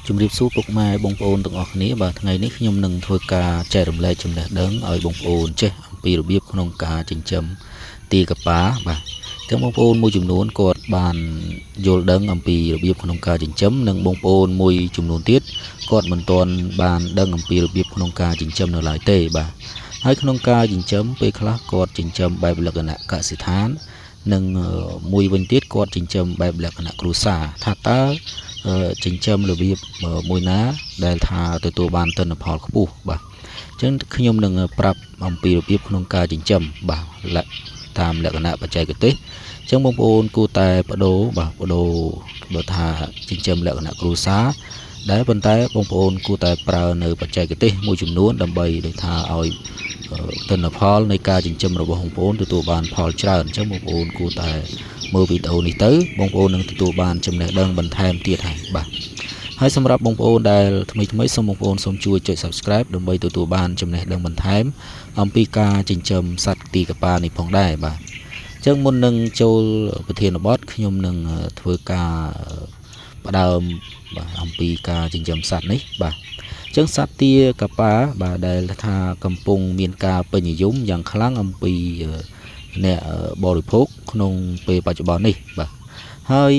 ជំរាបសួរពុកម៉ែបងប្អូនទាំងអស់គ្នាបាទថ្ងៃនេះខ្ញុំនឹងធ្វើការចែករំលែកចំណេះដឹងឲ្យបងប្អូនចេះអំពីរបៀបក្នុងការចិញ្ចឹមទាកាប៉ាបាទទាំងបងប្អូនមួយចំនួនគាត់បានយល់ដឹងអំពីរបៀបក្នុងការចិញ្ចឹមនិងបងប្អូនមួយចំនួនទៀតគាត់មិនទាន់បានដឹងអំពីរបៀបក្នុងការចិញ្ចឹមនៅឡើយទេបាទហើយក្នុងការចិញ្ចឹមពេលខ្លះគាត់ចិញ្ចឹមបែបលក្ខណៈកសិដ្ឋាននិងមួយវិញទៀតគាត់ចិញ្ចឹមបែបលក្ខណៈគ្រួសារថាតើចិញ្ចឹមរបៀបមួយណាដែលថាទទួលបានទិន្នផលខ្ពស់បាទអញ្ចឹងខ្ញុំនឹងប្រាប់អំពីរបៀបក្នុងការចិញ្ចឹមបាទតាមលក្ខណៈបច្ចេកទេសអញ្ចឹងបងប្អូនគួរតែបដូរបាទបដូរបើថាចិញ្ចឹមលក្ខណៈគ្រួសារដែលប៉ុន្តែបងប្អូនគួរតែប្រើនៅបច្ចេកទេសមួយចំនួនដើម្បីដូចថាឲ្យទិន្នផលនៃការចិញ្ចឹមរបស់បងប្អូនទទួលបានផលច្រើនអញ្ចឹងបងប្អូនគួរតែមើលវីដេអូនេះទៅបងប្អូននឹងទទួលបានចំណេះដឹងបន្ថែមទៀតហើយបាទហើយសម្រាប់បងប្អូនដែលថ្មីថ្មីសូមបងប្អូនសូមជួយចុច Subscribe ដើម្បីទទួលបានចំណេះដឹងបន្ថែមអំពីការចិញ្ចឹមសត្វទីកប៉ានេះផងដែរបាទអញ្ចឹងមុននឹងចូលប្រធានបទខ្ញុំនឹងធ្វើការផ្ដើមបាទអំពីការចិញ្ចឹមសត្វនេះបាទអញ្ចឹងសត្វទាកាប៉ាបាទដែលថាកំពុងមានការពេញនិយមយ៉ាងខ្លាំងអំពីអ្នកបរិភោគក្នុងពេលបច្ចុប្បន្ននេះបាទហើយ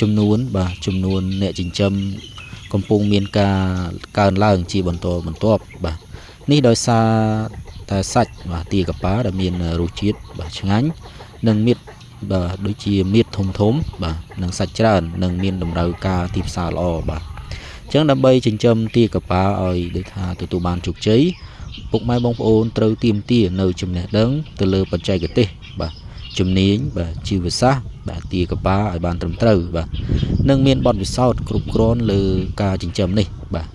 ចំនួនបាទចំនួនអ្នកចិញ្ចឹមកំពុងមានការកើនឡើងជាបន្តបន្ទាប់បាទនេះដោយសារតែសាច់បាទទាកាប៉ាដែលមានរសជាតិបាទឆ្ងាញ់និងមានបាទដូចជាមៀតធំធំបាទនិងសាច់ច្រើននិងមានតម្រូវការទីផ្សារល្អបាទអញ្ចឹងដើម្បីចិញ្ចឹមទាកាប៉ាឲ្យដូចថាទទួលបានជោគជ័យពុកម៉ែបងប្អូនត្រូវទៀមទានៅចំណេះដឹងទៅលើបច្ចេកទេសបាទជំនាញបាទជីវសាស្ត្របាទទាកាប៉ាឲ្យបានត្រឹមត្រូវបាទនិងមានបទពិសោធន៍គ្រប់គ្រាន់លើការចិញ្ចឹមនេះបាទ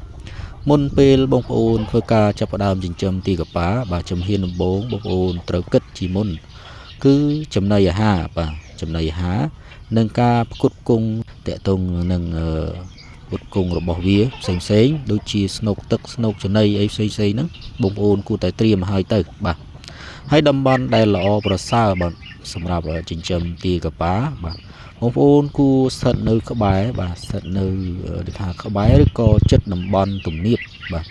មុនពេលបងប្អូនធ្វើការចាប់ផ្ដើមចិញ្ចឹមទាកាប៉ាបាទជំហានដំបូងបងប្អូនត្រូវគិតជាមុនគឺចំណីអាហារបាទចំណីអាហារនិងការផ្គត់ផ្គង់តកតងនឹងផ្គត់ផ្គង់របស់វាផ្សេងផ្សេងដូចជាស្នូកទឹកស្នូកចំណីអីផ្សេងផ្សេងហ្នឹងបងប្អូនគួរតែត្រៀមឲ្យទៅបាទហើយតំបន់ដែលល្អប្រសើរបាទសម្រាប់ចិញ្ចឹមទាកាប៉ាបាទបងប្អូនគួរស្ថិតនៅក្បែរបាទស្ថិតនៅដូចថាក្បែរឬក៏ចិត្តតំបន់ទំនាបបាទ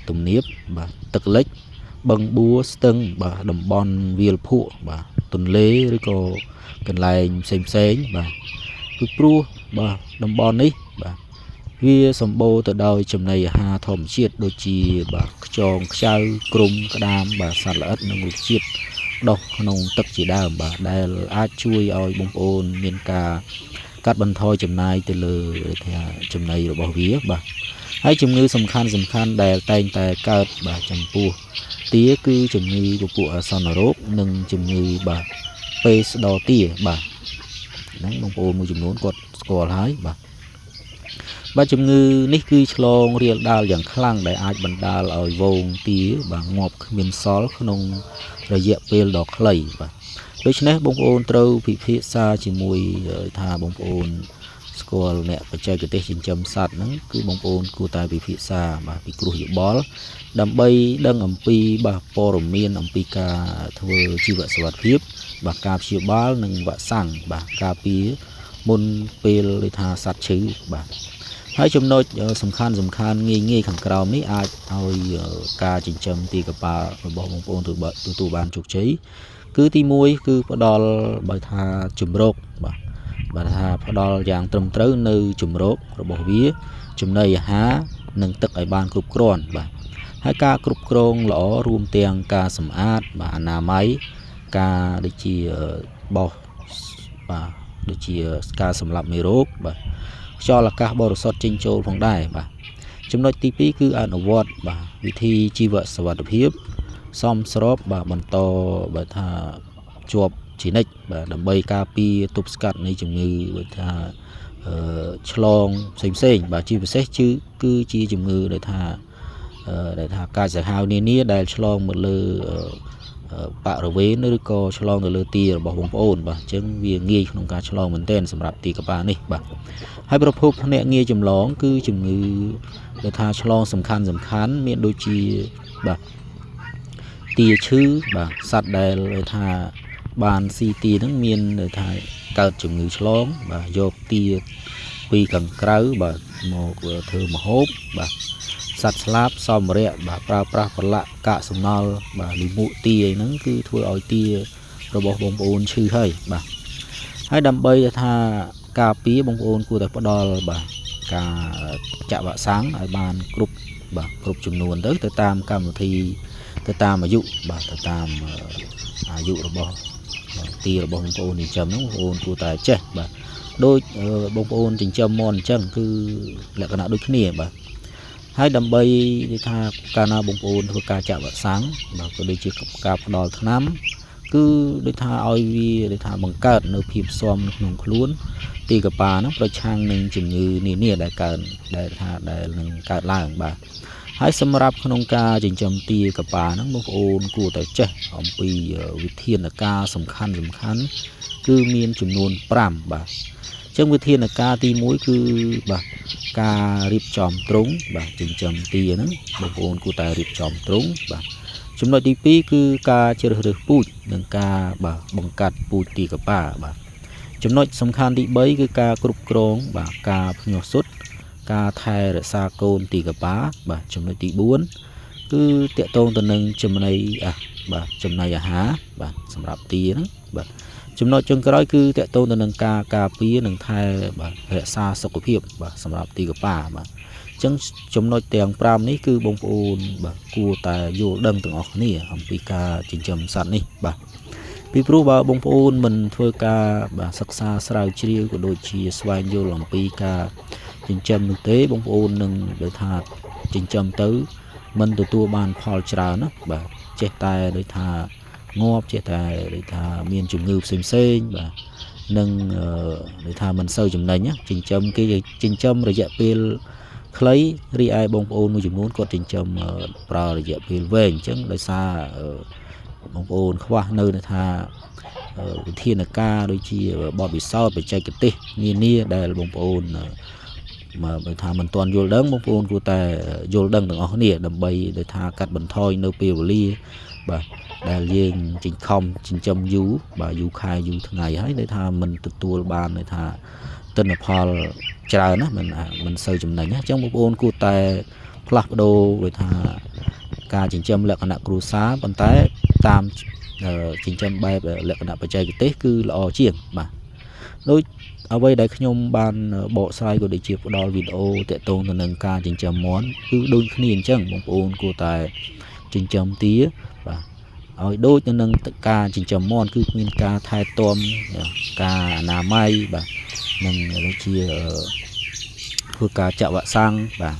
ទំនាបបាទទឹកលិចបឹងបួស្ទឹងបាទតំបន់វាលភក់បាទទន្លេឬក៏កន្លែងផ្សេងផ្សេងបាទពីព្រោះបាទតំបន់នេះបាទវាសម្បូរទៅដោយចំណីអាហារធម្មជាតិដូចជាបាទខ្យងខ្ចៅគ្រំក្តាមបាទសត្វល្អិតនិងរុក្ខជាតិដុះក្នុងទឹកជាដើមបាទដែលអាចជួយឲ្យបងប្អូនមានការកាត់បន្ថយចំណាយទៅលើថាចំណីរបស់វាបាទហើយជំងឺសំខាន់សំខាន់ដែលតែងតែកើតបាទចំពោះទាគឺជំងឺពពួកអាសន្នរោគនិងជំងឺបាទពេស្ដទាបាទហ្នឹងបងប្អូនមួយចំនួនគាត់ស្គាល់ហើយបាទបាទជំងឺនេះគឺឆ្លងរាលដាលយ៉ាងខ្លាំងដែលអាចបណ្ដាលឲ្យវងទាបាទងាប់គ្មានសល់ក្នុងរយៈពេលដ៏ខ្លីបាទដូច្នេះបងប្អូនត្រូវពិភាក្សាជាមួយថាបងប្អូនស្គាល់អ្នកបច្ចេកទេសចិញ្ចឹមសត្វហ្នឹងគឺបងប្អូនគួរតែពិភាក្សាបាទពិគ្រោះយោបល់ដើម្បីដឹងអំពីបាទព័ត៌មានអំពីការធ្វើជីវសុវត្ថិភាពបាទការព្យាបាលនិងវ៉ាក់សាំងបាទការពារមុនពេលដូចថាសត្វឈឺបាទហើយចំណុចសំខាន់សំខាន់ងាយងាយខាងក្រោមនេះអាចឲ្យការចិញ្ចឹមទាកាប៉ារបស់បងប្អូនទទួលបានជោគជ័យគឺទី1គឺផ្ដល់បើថាជំរកបាទបាទថាផ្ដល់យ៉ាងត្រឹមត្រូវនៅជំរករបស់វាចំណីអាហារនិងទឹកឲ្យបានគ្រប់គ្រាន់បាទហើយការគ្រប់គ្រងល្អរួមទាំងការសម្អាតបាទអនាម័យការដូចជាបោសបាទដូចជាការសម្លាប់មេរោគបាទខ្យល់អាកាសបរិសុទ្ធចេញចូលផងដែរបាទចំណុចទី2គឺអនុវត្តបាទវិធីជីវសុវត្ថិភាពសមស្របបាទបន្តបើថាជាប់ជានិច្ចបាទដើម្បីការពារទប់ស្កាត់នៃជំងឺបើថាឆ្លងផ្សេងផ្សេងបាទជាពិសេសគឺជាជំងឺដែលថាកាចសាហាវនានាដែលឆ្លងមកលើបរិវេណឬក៏ឆ្លងទៅលើទារបស់បងប្អូនបាទអញ្ចឹងវាងាយក្នុងការឆ្លងមែនទែនសម្រាប់ទាកាប៉ានេះបាទហើយប្រភពភ្នាក់ងារចម្លងគឺជំងឺដែលថាឆ្លងសំខាន់សំខាន់មានដូចជាបាទទាឈឺបាទសត្វដែលថាបានស៊ីទាហ្នឹងមានថាកើតជំងឺឆ្លងបាទយកទា ពីខាងក្រៅបាទមកធ្វើម្ហូបបាទសត្វស្លាបសម្ភារៈបាទប្រើប្រាស់ប្រឡាក់កាកសំណល់បាទលាមកទាអីហ្នឹងគឺធ្វើឲ្យទារបស់បងប្អូនឈឺហើយបាទហើយដើម្បីថាការពារបងប្អូនគួរតែផ្ដល់បាទការចាក់វ៉ាក់សាំងឲ្យបានគ្រប់បាទគ្រប់ចំនួនទៅទៅតាមកម្មវិធីទៅតាមអាយុបាទទៅតាមអាយុរបស់ទារបស់បងប្អូនចិញ្ចឹមហ្នឹងបងប្អូនគួរតែចេះបាទដូចបងប្អូនចិញ្ចឹមមាន់អញ្ចឹងគឺលក្ខណៈដូចគ្នាបាទហើយដើម្បីនិយាយថាកាលណាបងប្អូនធ្វើការចាក់វ៉ាក់សាំងបាទក៏ដូចជាការផ្ដល់ថ្នាំគឺដូចថាឲ្យវាដូចថាបង្កើតនៅភាពស៊ាំនៅក្នុងខ្លួនទីកប៉ាហ្នឹងប្រឆាំងនឹងជំងឺនានាដែលកើនដែលថាដែលនឹងកើតឡើងបាទហើយសម្រាប់ក្នុងការចិញ្ចឹមទាកប៉ាហ្នឹងបងប្អូនគួរតែចេះអំពីវិធានការសំខាន់សំខាន់គឺមានចំនួន5បាទអញ្ចឹងវិធានការទី1គឺបាទការរៀបចំទ្រុងបាទចិញ្ចឹមទាហ្នឹងបងប្អូនគួរតែរៀបចំទ្រុងបាទចំណុចទី2គឺការជ្រើសរើសពូជនិងការបាទបង្កាត់ពូជទាកប៉ាបាទចំណុចសំខាន់ទី3គឺការគ្រប់គ្រងបាទការភ្ញាស់សុទ្ធការថែរក្សាកូនទាកប៉ាបាទចំណុចទី4គឺតកតងទៅនឹងចំណីបាទចំណីអាហារបាទសម្រាប់ទាហ្នឹងបាទចំណុចចុងក្រោយគឺតកតងទៅនឹងការការពារនិងថែបាទរក្សាសុខភាពបាទសម្រាប់ទាកប៉ាបាទអញ្ចឹងចំណុចទាំង5នេះគឺបងប្អូនបាទគួរតែយល់ដឹងទាំងអស់គ្នាអំពីការចិញ្ចឹមសត្វនេះបាទពីព្រោះបើបងប្អូនមិនធ្វើការបាទសិក្សាស្រាវជ្រាវក៏ដូចជាស្វែងយល់អំពីការចិញ្ចឹមនោះទេបងប្អូននឹងដូចថាចិញ្ចឹមទៅមិនទទួលបានផលច្រើនណាបាទចេះតែដូចថាងាប់ចេះតែដូចថាមានជំងឺផ្សេងផ្សេងបាទនឹងដូចថាមិនសូវចំណេញចិញ្ចឹមគេចិញ្ចឹមរយៈពេលខ្លីរីឯបងប្អូនមួយចំនួនគាត់ចិញ្ចឹមប្រើរយៈពេលវែងអញ្ចឹងដោយសារបងប្អូនខ្វះនៅថាវិធានការដូចជាបទពិសោធន៍បច្ចេកទេសនានាដែលបងប្អូនមកបើថាមិនទាន់យល់ដឹងបងប្អូនគួរតែយល់ដឹងទាំងអស់គ្នាដើម្បីដូចថាកាត់បន្ថយនៅពេលវេលាបាទដែលយើងចិញ្ខំចិញ្ចឹមយូរបាទយូរខែយូរថ្ងៃហើយដូចថាមិនទទួលបានដូចថាទិន្នផលច្រើនណាមិនសូវចំណេញណាអញ្ចឹងបងប្អូនគួរតែផ្លាស់ប្ដូរដូចថាការចិញ្ចឹមលក្ខណៈគ្រួសារប៉ុន្តែតាមចិញ្ចឹមបែបលក្ខណៈបច្ចេកទេសគឺល្អជាងបាទដូចអ្វីដែលខ្ញុំបានបកស្រាយក៏ដូចជាផ្ដល់វីដេអូតាក់ទងទៅនឹងការចិញ្ចឹមមាន់គឺដូចគ្នាអញ្ចឹងបងប្អូនគួរតែចិញ្ចឹមទាបាទឲ្យដូចទៅនឹងការចិញ្ចឹមមាន់គឺមានការថែទាំការអនាម័យបាទនិងដូចជាធ្វើការចាក់វ៉ាក់សាំងបាទ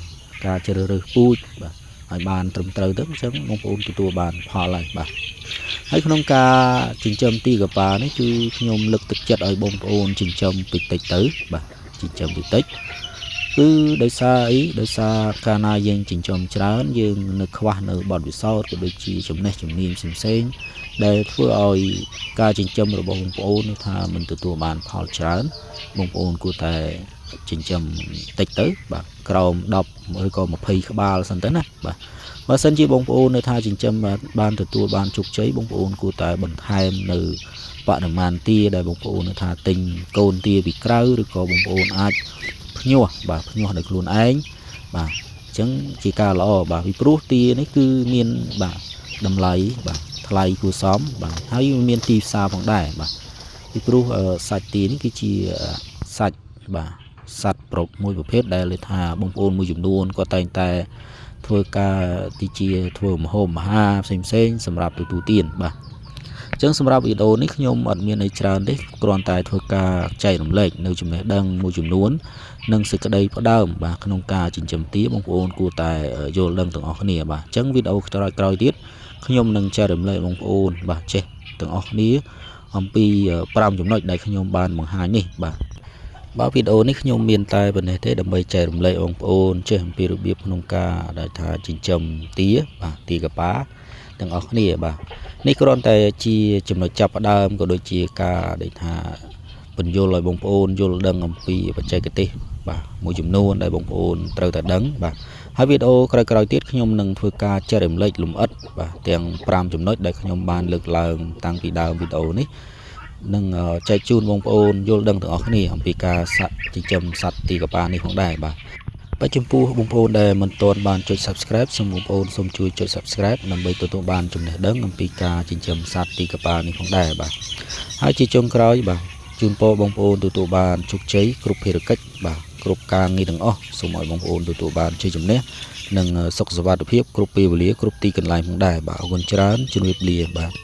ការជ្រើសរើសពូជបាទឲ្យបានត្រឹមត្រូវទៅអញ្ចឹងបងប្អូនទទួលបានផលហើយបាទហើយក្នុងការចិញ្ចឹមទីកប៉ានេះគឺខ្ញុំលើកទឹកចិត្តឲ្យបងប្អូនចិញ្ចឹមតិចតិចទៅបាទចិញ្ចឹមតិចតិចគឺដោយសារអីដោយសារកាលណាយើងចិញ្ចឹមច្រើនយើងនៅខ្វះនៅបទពិសោធន៍ក៏ដូចជាចំណេះជំនាញផ្សេងៗដែលធ្វើឲ្យការចិញ្ចឹមរបស់បងប្អូនថាមិនទទួលបានផលច្រើនបងប្អូនគួរតែចិញ្ចឹមតិចទៅបាទក្រោម10ឬក៏20ក្បាលសិនទៅណាបាទបើសិនជាបងប្អូននៅថាចិញ្ចឹមបានទទួលបានជោគជ័យបងប្អូនគួរតែបន្ថែមនៅបរិមាណទាដែលបងប្អូននៅថាទិញកូនទាពីក្រៅឬក៏បងប្អូនអាចភ្ញាស់បាទភ្ញាស់ដោយខ្លួនឯងបាទអញ្ចឹងជាការល្អបាទពីព្រោះទានេះគឺមានបាទតម្លៃបាទថ្លៃគួរសមបាទហើយមានទីផ្សារផងដែរបាទពីព្រោះសាច់ទានេះគឺជាសាច់បាទសត្វប្រពមួយប្រភេទដែលលើថាបងប្អូនមួយចំនួនគាត់តែងតែធ្វើការទីជាធ្វើម្ហូបអាហារផ្សេងផ្សេងសម្រាប់ទទួលទានបាទអញ្ចឹងសម្រាប់វីដេអូនេះខ្ញុំអត់មានអីច្រើនទេគ្រាន់តែធ្វើការចែករំលែកនៅចំណេះដឹងមួយចំនួននិងសេចក្តីផ្ដើមបាទក្នុងការចិញ្ចឹមទាបងប្អូនគួរតែយល់ដឹងទាំងអស់គ្នាបាទអញ្ចឹងវីដេអូក្រោយៗទៀតខ្ញុំនឹងចែករំលែកបងប្អូនបាទចេះទាំងអស់គ្នាអំពី5ចំណុចដែលខ្ញុំបានបង្ហាញនេះបាទបាទវីដេអូនេះខ្ញុំមានតែប៉ុណ្ណេះទេដើម្បីចែករំលែកបងប្អូនចេះអំពីរបៀបក្នុងការដែលថាចិញ្ចឹមទាបាទទាកប៉ាទាំងអស់គ្នាបាទនេះគ្រាន់តែជាចំណុចចាប់ផ្ដើមក៏ដូចជាការដែលថាពន្យល់ឲ្យបងប្អូនយល់ដឹងអំពីបច្ចេកទេសបាទមួយចំនួនដែលបងប្អូនត្រូវតែដឹងបាទហើយវីដេអូក្រោយៗទៀតខ្ញុំនឹងធ្វើការចែករំលែកលម្អិតបាទទាំង5ចំណុចដែលខ្ញុំបានលើកឡើងតាំងពីដើមវីដេអូនេះ និងចែកជូនបងប្អូនយល់ដឹងទាំងអស់គ្នាអំពីការសត្វចិញ្ចឹមសត្វទាកប៉ានេះផងដែរបាទបាទចំពោះបងប្អូនដែលមិនទាន់បានចុច Subscribe សូមបងប្អូនសូមជួយចុច Subscribe ដើម្បីទទួលបានចំណេះដឹងអំពីការចិញ្ចឹមសត្វទាកប៉ានេះផងដែរបាទហើយជាចុងក្រោយបាទជូនពរបងប្អូនទទួលបានជោគជ័យគ្រប់ភារកិច្ចបាទគ្រប់ការងារទាំងអស់សូមឲ្យបងប្អូនទទួលបានជ័យជំនះនិងសុខសុវត្ថិភាពគ្រប់ពេលវេលាគ្រប់ទីកន្លែងផងដែរបាទអរគុណច្រើនជំរាបលាបាទ។